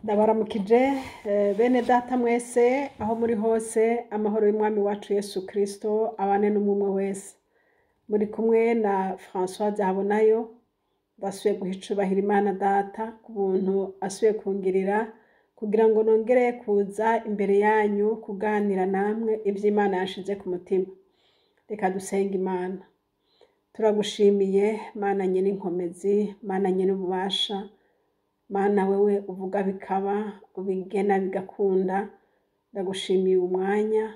Ndabaramukije bene data mwese aho muri hose, amahoro y'Umwami wacu Yesu Kristo abane n'umwe wese. Muri kumwe na Françoise Habonayo, ndasubiye guha icubahiro Imana Data ku buntu asubiye kungirira kugira ngo nongere kuza imbere yanyu kuganira namwe ivyo Imana yanshize ku mutima. Reka dusenge Imana. Turagushimiye Mana nyene inkomezi, Mana nyene ububasha, Mana wewe uvuga bikaba, ubigena bigakunda. Ndagushimiye umwanya,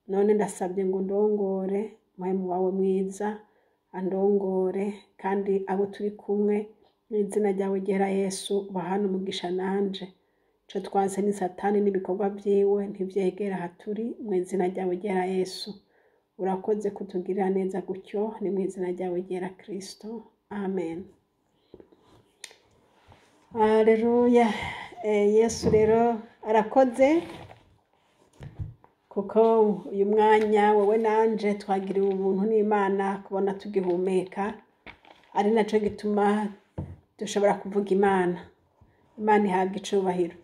none ndasabye ngo ndongore, Mpwemu wawe mwiza andongore, kandi abo turi kumwe mw'izina ryawe ryera Yesu ubahane umugisha nanje. Ico twanse ni Satani n'ibikorwa vyiwe ntivyegera aha turi, mw'izina ryawe ryera Yesu. Urakoze kutugirira neza gutyo, ni mw'izina ryawe ryera Kristo. Amen. Haleluya. Yesu rero arakoze, kuko uyu mwanya wowe nanje twagiriwe ubuntu n'Imana kubona tugihumeka, ari naco gituma dushobora kuvuga Imana. Imana ihabwa icubahiro.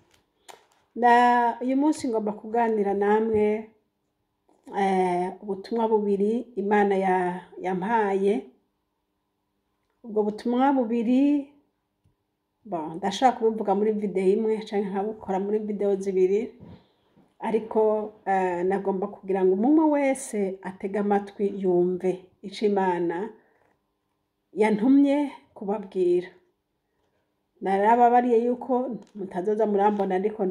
Na uyu munsi ngomba kuganira namwe ubutumwa bubiri Imana yampaye. Ubwo butumwa bubiri, bon, ndashaka kubivuga muri video imwe canke nkabukora muri video zibiri, ariko nagomba kugira ngo umwe wese atege amatwi yumve ico Imana yantumye kubabwira. Narababariye yuko mutazoza murambona ariko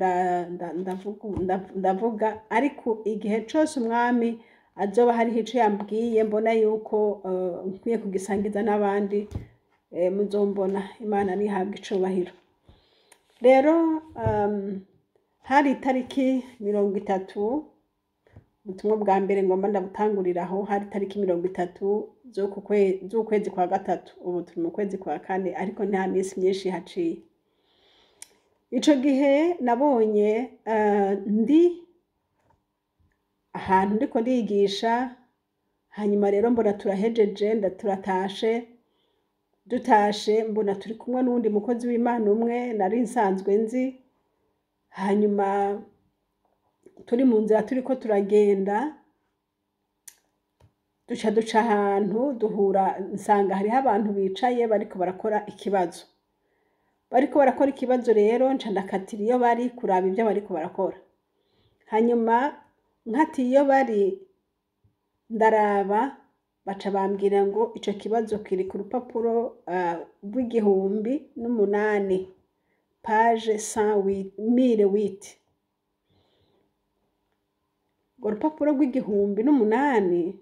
ndavuga, ariko igihe cose Umwami azoba hariho ico yambwiye mbona yuko nkwiye kugisangiza n'abandi, muzombona. Imana nihabwe icubahiro. Rero hari itariki 30, ubutumwa bwa mbere ngomba ndabutanguriraho, hari itariki 30 z'ukwezi kwa gatatu. Ubu turi mu kwezi kwa kane, ariko nta minsi myinshi haciye. Ico gihe nabonye ndi ahantu ndiko ndigisha, hanyuma rero mbona turahejeje, turatashe. Dutashe mbona turi kumwe n'uwundi mukozi w'Imana umwe nari nsanzwe nzi. Hanyuma turi mu nzira turiko turagenda, duca ahantu duhura, nsanga hariho abantu bicaye bariko barakora ikibazo. Bariko barakora ikibazo, rero nca ndakatira iyo bari kuraba ivyo bariko barakora. Hanyuma nkatiye iyo bari ndaraba, baca bambwira ngo ico kibazo kiri ku rupapuro rw'1008, page 1008. Urwo rupapuro rw'1008,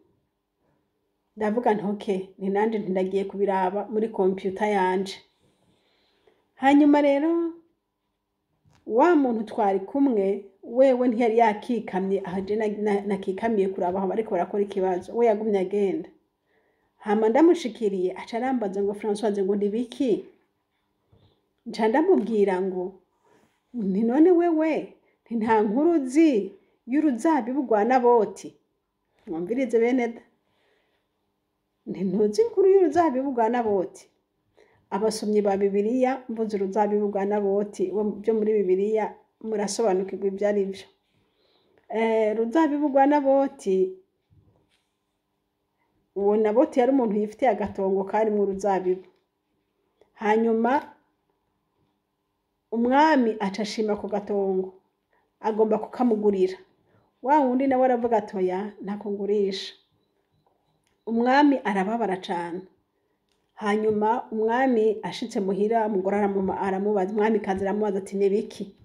ndavuga nti okay, ni nanje ntindagiye kubiraba muri computer yanje. Hanyuma rero wa muntu twari kumwe wewe ntiyari yakikamye aho je nakikamiye kuraba aho bariko barakora ikibazo, we yagumye agenda. Hama ndamushikiriye aca arambaza ngo Françoise, ngo nibiki? Nca ndamubwira ngo nti none wewe nti nta nkuru uzi y'uruzabibu rwa Naboti? Mwumvirize bene da, nti ntuzi inkuru y'uruzabibu rwa Naboti? Abasomyi ba Bibiliya, mvuze uruzabibu rwa Naboti byo muri Bibiliya murasobanukirwa ibyo ari byo. Uruzabibu rwa Naboti, uwo Naboti yari umuntu yifitiye agatongo karimwo uruzabibu. Hanyuma umwami aca ashima ku gatongo, agomba kukamugurira. Wa wundi nawe aravuga ati oya, ntakugurisha. Umwami arababara cane. Hanyuma umwami ashitse muhira, umugore aramubaza, umwamikazi aramubaza ati nibiki?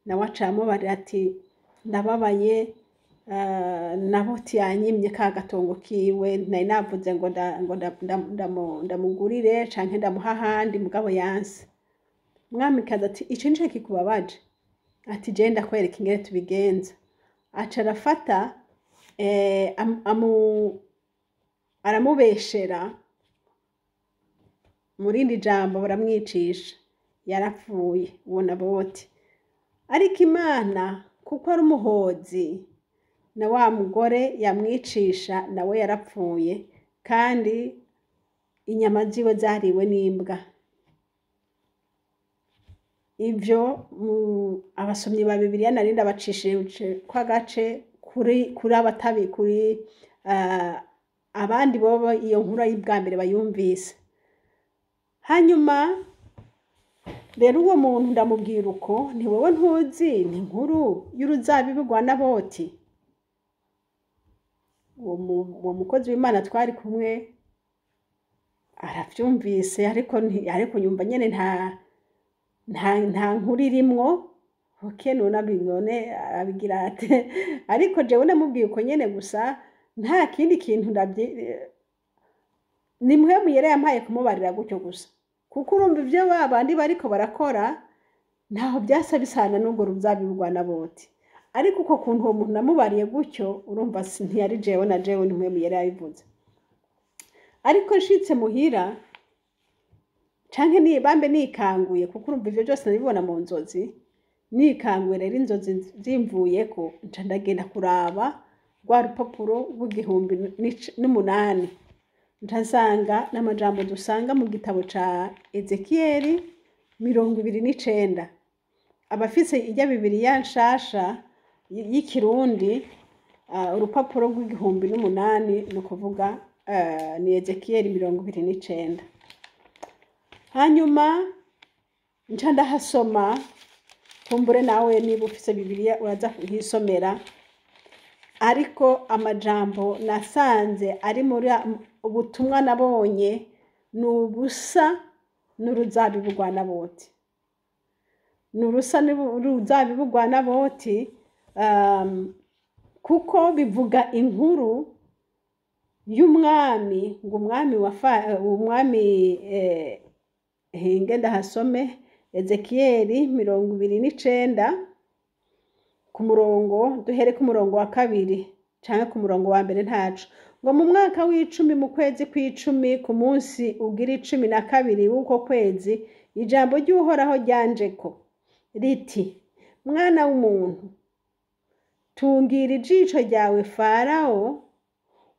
Nawe aca amubarira ati ndababaye, Naboti yanyimye ka gatongo kiwe, nari navuze ngo ndamugurire canke ndamuha ahandi, mugabo yanse. Umwamikazi ati ico nico kikubabaje? Ati je ndakwereka ingene tubigenza. Aca arafata aramubeshera, mu rindi jambo baramwicisha, yarapfuye uwo Naboti. Ariko Imana kuko ari umuhozi, na wa mugore yamwicisha nawe yarapfuye, kandi inyama ziwe zariwe n'imbwa. Ivyo abasomyi ba Bibiliya nari ndabacishije kw'agace kuri abatabi kuri abandi bobo iyo nkuru y'ubwa mbere bayumvise. Hanyuma rero uwo muntu ndamubwira uko, nti wewe ntuzi ni inkuru y'uruzabibu rwa Naboti. Uwo mukozi w'Imana twari kumwe aravyumvise, ariko yumva nyene nta nkuru irimwo. Ok, none none arabigira ate? Ariko jewe namubwiye uko nyene gusa, nta kindi kintu ni Mpwemu Yera yampaye kumubarira gutyo gusa, kuko urumva ivyo ba bandi bariko barakora ntaho vyasa bisana n'urwo ruzabibu rwa Naboti. Ariko uko kuntu uwo muntu namubariye gutyo, urumva ntiyari jewe na jewe, ni Mpwemu Yera yabivuze. Ariko nshitse muhira canke nibambe nikanguye, kuko urumva ivyo vyose nabibona mu nzozi, nikanguye rero inzozi zimvuyeko, nca ndagenda kuraba rwa rupapuro rw'igihumbi n'umunani, nca nsanga n'amajambo dusanga mu gitabo ca Ezekiyeli 29. Abafise irya Bibiliya nshasha y'Ikirundi, urupapuro rw'igihumbi n'umunani, ni ukuvuga ni Ezekiyeli 29. Hanyuma nca ndahasoma. Kumbure nawe niba ufise Bibiliya uraza kuhisomera. Ariko amajambo nasanze ari muri ubutumwa nabonye ni ubusa n'uruzabibu rwa Naboti, ni urusa n'uruzabibu rwa Naboti, kuko bivuga inkuru y'umwami, ngo umwami wa umwami hinge ndahasome Ezekiyeli 29 ku murongo, duhere ku murongo wa kabiri canke ku murongo wa mbere, ntaco. Ngo mu mwaka w'icumi, mu kwezi kw'icumi, ku munsi ugira 12 w'uko kwezi, ijambo ry'Uhoraho ryanjeko riti: "Mwana w'umuntu, tungira ijisho ryawe Farawo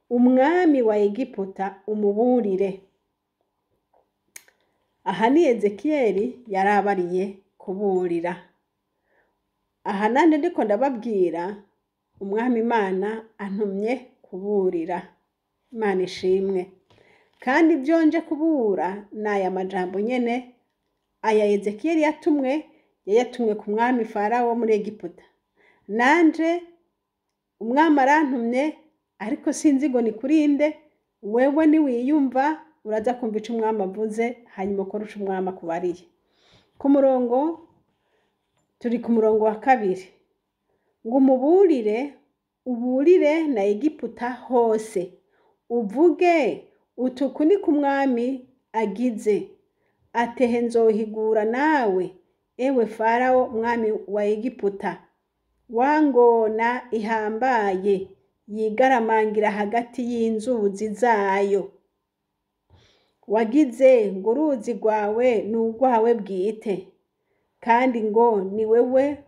umwami wa Egiputa, umuburire." Aha ni Ezekiyeli yarabariye kuburira. Aha nanje ndiko ndababwira, Umwami Imana antumye kuburira. Imana ishimwe. Kandi ibyo nje kubura ni aya majambo nyene aya Ezekiyeli yatumwe, yayatumwe ku mwami Farawo wo muri Egiputa. Nanje umwami arantumye, ariko sinzi ngo ni kurinde. Wewe niwiyumva uraza kumva ico umwami avuze, hanyuma ukore ico umwami akubariye. Ku murongo, turi ku murongo wa kabiri, ngo umuburire, uburire na Egiputa hose, uvuge uti: "Uku ni ku mwami agize atehe: nzohigura nawe, ewe Farawo mwami wa Egiputa, wa ngona ihambaye yigaramangira hagati y'inzuzi zayo. Wagize ngo uruzi rwawe ni urwawe bwite, kandi ngo ni wewe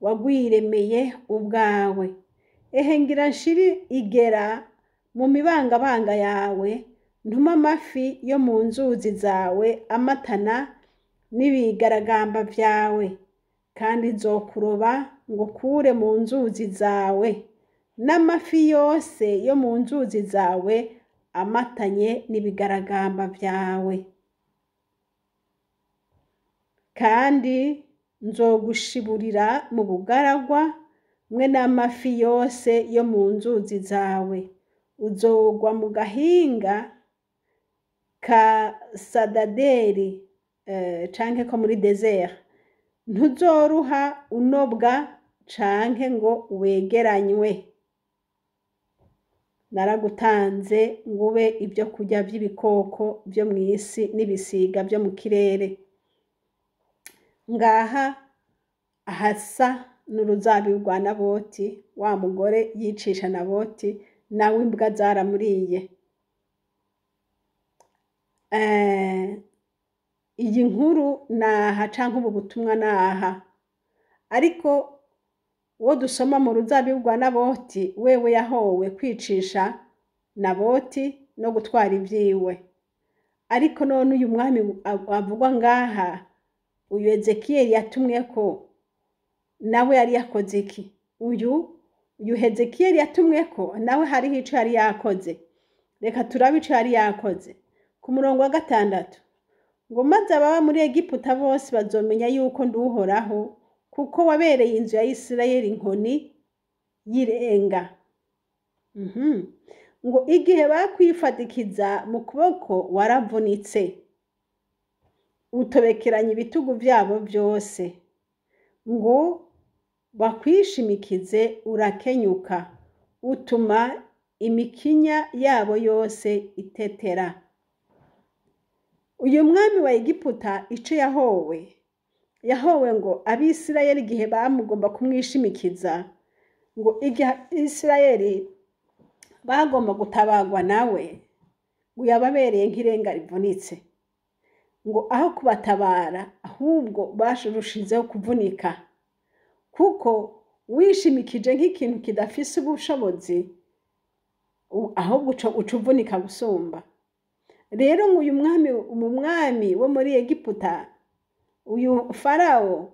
wagwiremeye ubwawe. Ehe, ngira nshire igera mu mibangabanga yawe, ntume amafi yo mu nzuzi zawe amatana n'ibigaragamba vyawe, kandi nzokuroba ngukure mu nzuzi zawe, n'amafi yose yo mu nzuzi zawe amatanye n'ibigaragamba vyawe. Kandi nzogushiburira mu bugaragwa mwe n'amafi yose yo mu nzuzi zawe. Uzogwa mu gahinga ka sadaderi canke ko muri désert, ntuzoruha unobwa canke ngo wegeranywe. Naragutanze ngo ube ibyo kurya by'ibikoko byo mu isi n'ibisiga byo mu kirere." Ngaha ahasa n'uruzabibu rwa Naboti, wa mugore yicisha Naboti, nawe imbwa zaramuriye. Iyi nkuru naha canke ubu butumwa naha, ariko uwo dusoma mu ruzabibu rwa Naboti wewe yahowe kwicisha Naboti no gutwara ivyiwe. Ariko none uyu mwami avugwa ngaha Uyu Ezekiyeli yatumwe ko nawe yari yakoze iki? Uyu Hezekiyeli yatumwe ko nawe hariho ico yari yakoze. Reka turabe ico yari yakoze. Ku murongo wa 6 ngo maze ababa muri Egiputa bose bazomenya yuko ndi Uhoraho, kuko wabereye inzu ya Isirayeli inkoni y'irenga. Ngo igihe bakwifadikiza mu kuboko waravunitse, utobekeranya ibitugu vyabo vyose, ngo bakwishimikize urakenyuka, utuma imikinya yabo yose itetera. Uyu mwami wa Egiputa ico yahowe ngo Abisirayeli igihe bamugomba kumwishimikiza, ngo igihe Abisirayeli bagomba gutabagwa nawe, ngo yababereye nk'irenga rivunitse, ngo aho kubatabara ahubwo bashurushizeho kuvunika, kuko wishimikije nk'ikintu kidafise ubushobozi, ahubwo uca uvunika gusumba. Rero ngo uyu mwami, umwami wo muri Egiputa, uyu Farawo,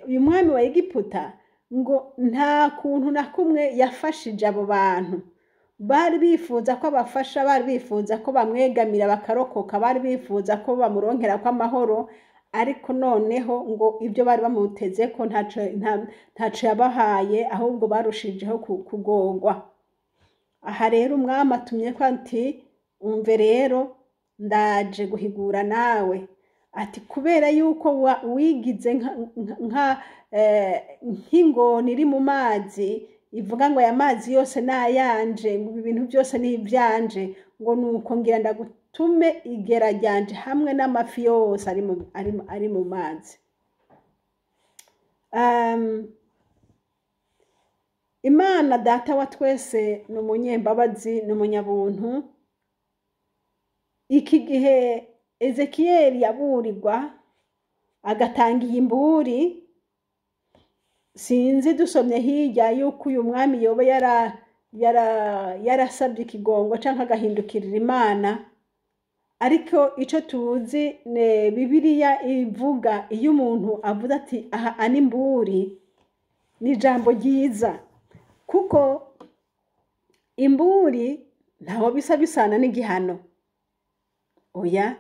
uyu mwami wa Egiputa ngo nta kuntu na kumwe yafashije abo bantu bari bifuza ko abafasha, bari bifuza ko bamwegamira bakarokoka, bari bifuza ko bamuronkera ko amahoro, ariko noneho ngo ibyo bari bamuteze ko ntaco yabahaye, ahubwo barushijeho kugorwa. Aha rero umwami atumye ko ati umve rero ndaje guhigura nawe, ati kubera yuko wigize nk'ingona iri mu mazi, ivuga ngo aya mazi yose nayanje, ngo ibi bintu byose ni ivyanje, ngo nuko ngira ndagutume igera ryanje hamwe n'amafi yose ari mu mazi. Imana Data wa twese ni umunyembabazi, ni umunyabuntu. Iki gihe Ezekiyeli yaburirwa agatanga iyi mburi, sinzi dusomye hirya yuko uyu mwami yoba yarasabye ikigongo canke agahindukirira Imana, ariko ico tuzi ne Bibiliya ivuga iyo umuntu avuze ati aha ani imburi, ni ijambo ryiza, kuko imburi ntaho bisa bisana n'igihano. Oya,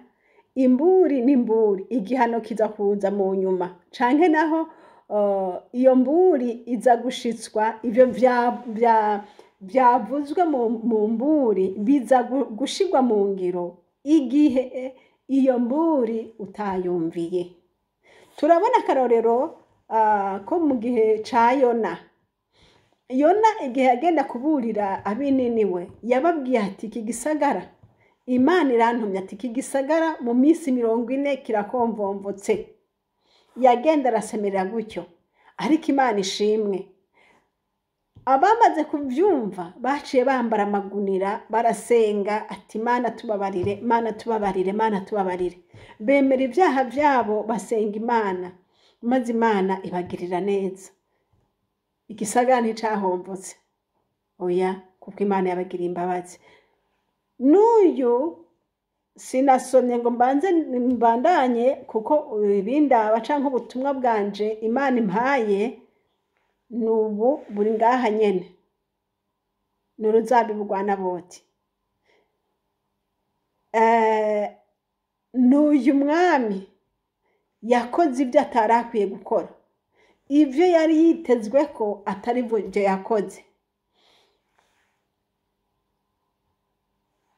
imburi ni imburi, igihano kiza kuza mu nyuma, canke naho iyo mburi iza gushitswa, ivyo vyavuzwe mu mburi biza gushirwa mu ngiro igihe iyo mburi utayumviye. Turabona akarorero ko mu gihe ca Yona. Yona igihe yagenda kuburira ab'Ininiwe, yababwiye ati iki gisagara Imana irantumye, ati iki gisagara mu minsi 40 kirakomvomvotse. Yagenda arasemerera gutyo, ariko Imana ishimwe, abamaze kuvyumva baciye bambara amagunira, barasenga ati Mana tubabarire, Mana tubabarire, Mana tubabarire. Bemera ibyaha vyabo, basenga Imana, maze Imana ibagirira neza. Igisagara nticahomvotse, oya, kuko Imana yabagiriye imbabazi. N'uyu sinasomye ngo mbanze mbandanye, kuko ibindaba canke ubutumwa bwanje Imana impaye nubu buri ngaha nyene, ni uruzabibu rwa Naboti. N'uyu mwami yakoze ibyo atari akwiye gukora, ivyo yari yitezwe ko atari byo yakoze.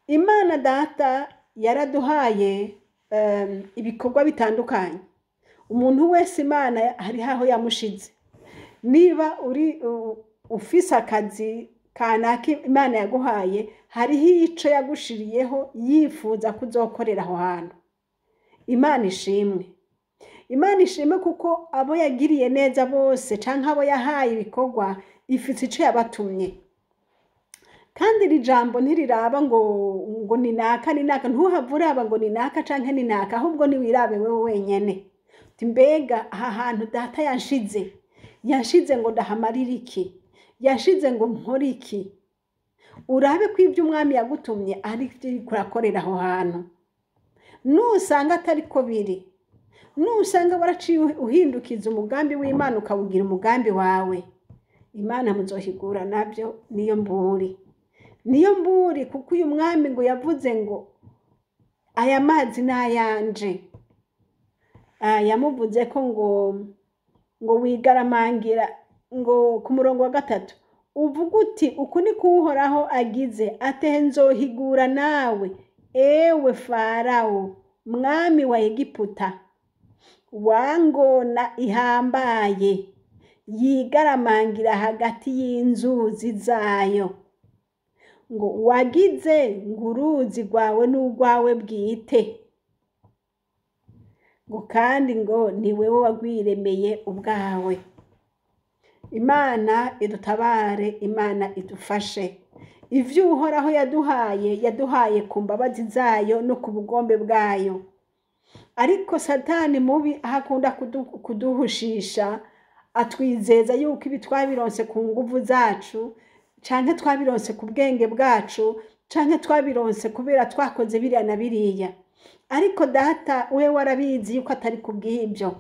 Imana Data yaraduhaye ibikorwa bitandukanye. Umuntu wese Imana hari aho yamushize. Niba uri ufise akazi kanaka Imana yaguhaye, hariho ico yagushiriyeho yifuza kuzokorera aho hantu. Imana ishimwe. Imana ishimwe kuko abo yagiriye neza bose canke abo yahaye ibikorwa ifise ico yabatumye. Kandi iri jambo ntiriraba ngo ni naka ni naka, ntuhave uraba ngo ni naka canke ni naka, ahubwo niwirabe wewe wenyene. Uti mbega aha hantu Data yanshize, yanshize ngo ndahamarire iki, yanshize ngo nkore iki. Urabe ko ibyo umwami yagutumye ari byo uriko urakorera aho hantu. Nusanga atari ko biri, Nusanga waraciye uhindukiza umugambi w'Imana ukawugira umugambi wawe, Imana muzohigura nabyo. Niyo mburi, niyo mburi, kuko uyu mwami ngo yavuze ngo aya mazi ni ayanje. Yamuvuze ko ngo wigaramangira, ngo ku murongo wa 3 uvuga uti uku ni Uhoraho agize atehe, nzohigura nawe, ewe Farawo mwami wa Egiputa, wangona ihambaye yigaramangira hagati y'inzuzi zayo, ngo wagize ngo uruzi rwawe n'urwawe bwite, ngo kandi ngo ni wewe wagwiremeye ubwawe. Imana idutabare, Imana idufashe. Ivyo Uhoraho yaduhaye, yaduhaye ku mbabazi zayo no ku bugombe bwayo. Ariko Satani mubi aho akunda kuduhushisha, atwizeza yuko ibi twabironse ku nguvu zacu, canke twabironse ku bwenge bwacu, canke twabironse kubera twakoze biriya na biriya. Ariko Data we warabizi yuko atari kubw'ibyo.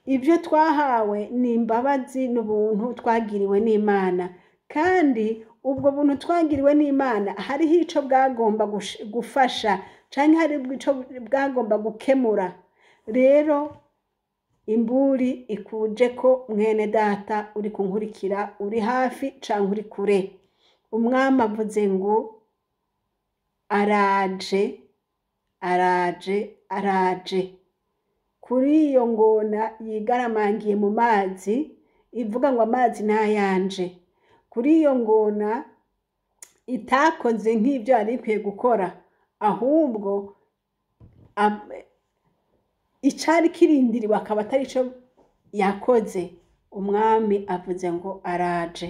Ibyo twahawe ni imbabazi n'ubuntu twagiriwe n'Imana, kandi ubwo buntu twagiriwe n'Imana hariho ico bwagomba gufasha, canke hari ico bwagomba gukemura. Rero imburi ikuje ko mwene Data uri kunkurikira, uri hafi canke uri kure, umwami avuze ngo araje, araje, araje kuri iyo ngona yigaramangiye mu mazi, ivuga ngo amazi ni ayanje. Kuri iyo ngona itakoze nk'ibyo yari ikwiye gukora, ahubwo icari kirindiriwe akaba atari cyo yakoze, umwami avuze ngo araje.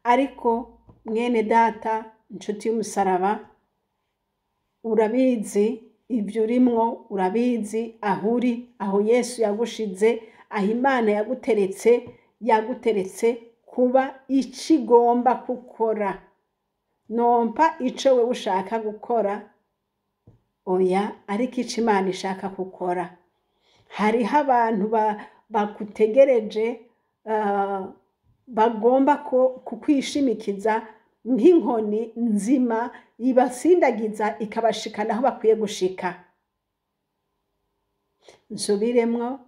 Ariko mwene Data, inshuti y'umusaraba, urabizi ibyo urimwo, urabizi aho uri, aho Yesu yagushize, aho Imana yaguteretse, yaguteretse kuba ico igomba gukora, nompa ico wewe ushaka gukora, oya, ariko ico Imana ishaka gukora. Hariho abantu bagutegereje, bagomba ko kukwishimikiza nk'inkoni nzima ibasindagiza ikabashikana aho bakwiye gushika. Nsubiremwo,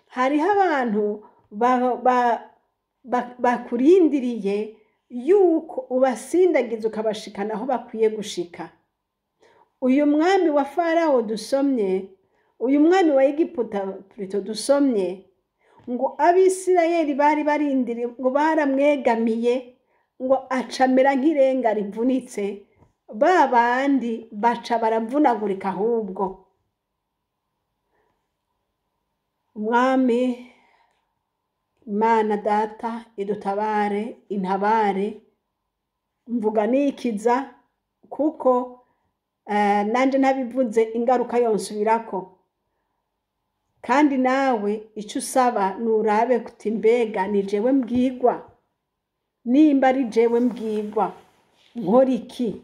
hariho abantu bakurindiriye yuko ubasindagiza ukabashikana aho bakwiye gushika. Uyu mwami wa Farawo dusomye, uyu mwami wa Egiputa plutôt dusomye, ngo Abisirayeli bari barindiriye, ngo baramwegamiye, ngo acamera nk'irenga rivunitse, ba bandi baca baravunagurika. Ahubwo umwami Imana Data idutabare, intabare. Mvuga nikiza kuko nanje ntabivuze ingaruka yonsubirako. Kandi nawe ico usaba nurabe kuti mbega ni jewe mbwirwa? Nimba ari jewe mbwirwa, nkora iki?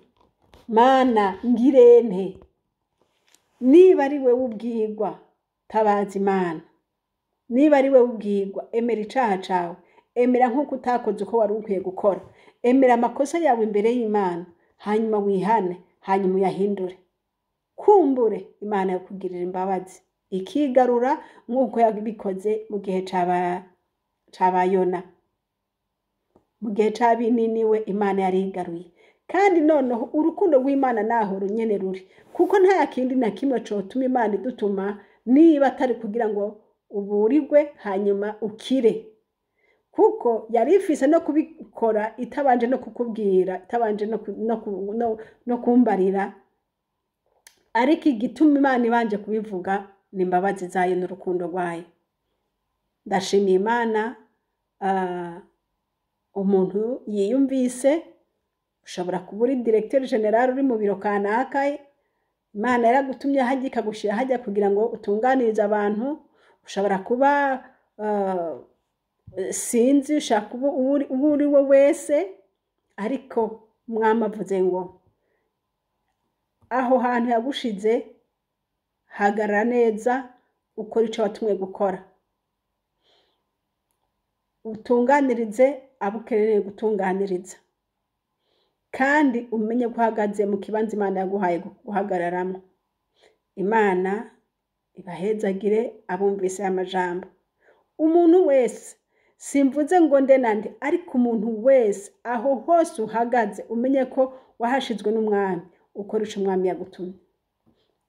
Mana, ngirente? Niba ari wewe ubwirwa, tabaza Imana. Niba ari wewe ubwirwa, emera icaha cawe, emera nk'uko utakoze uko wari ukwiye gukora, emera amakosa yawe imbere y'Imana, hanyuma wihane, hanyuma uyahindure. Kumbure Imana yakugirira imbabazi ikigarura nk'uko yabikoze mu gihe c'aba Yona, mu gihe c'Abininiwe Imana yarigaruye. Kandi noneho urukundo rw'Imana naho runyene ruri, kuko nta kindi na kimwe cotuma Imana idutuma niba atari kugira ngo uburirwe hanyuma ukire, kuko yari ifise no kubikora itabanje no kukubwira, itabanje no kumbarira. Ariko igituma Imana ibanje kubivuga ni imbabazi zayo n'urukundo rwayo. Ndashimiye Imana. Umuntu yiyumvise, ushobora kuba uri directeur général, uri mu biro kanaka, Imana yaragutumye hajya ikagushira hajya kugira ngo utunganirize abantu. Ushobora kuba sinzi, ushobora kuba uwo uri we wese, ariko umwami avuze ngo aho hantu yagushize hagarara neza. Ukora ico watumwe gukora, utunganirize abo ukeneye gutunganiriza, kandi umenye ko uhagaze mu kibanza Imana yaguhaye guhagararamo. Imana ibahezagire abumvise aya majambo. Umuntu wese, simvuze ngo nde nande, ariko umuntu wese aho hose uhagaze umenye ko wahashizwe n'Umwami, ukora ico Umwami yagutumye.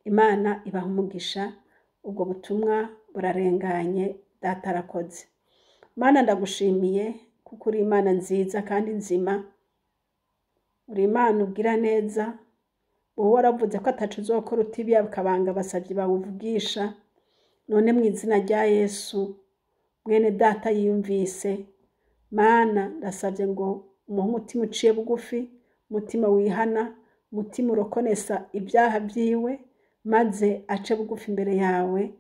Imana ibaha umugisha. Ubwo butumwa burarenganye. Data arakoze. Mana, ndagushimiye kuko uri Imana nziza kandi nzima, uri Imana ubwira neza. Wowe waravuze ko ataco uzokora utibiye akabanga abasavyi bawuvugisha. None mu izina rya Yesu, mwene data yiyumvise, Mana, ndasabye ngo umuhe umutima uciye bugufi, umutima wihana, umutima urokonesa ibyaha byiwe, maze ace bugufi imbere yawe.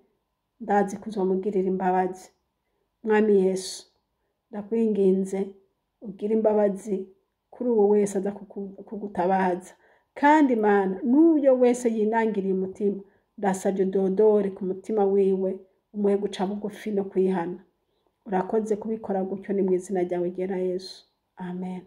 Ndazi ko uzomugirira imbabazi. Mwami Yesu, ndakwinginze ugire imbabazi kuri uwo wese aza kugutabaza. Kandi Mana, n'uyo wese yinangiriye umutima, ndasabye udodore ku mutima wiwe, umuhe guca bugufi no kwihana. Urakoze kubikora gutyo, ni mu izina ryawe ryera Yesu, amen.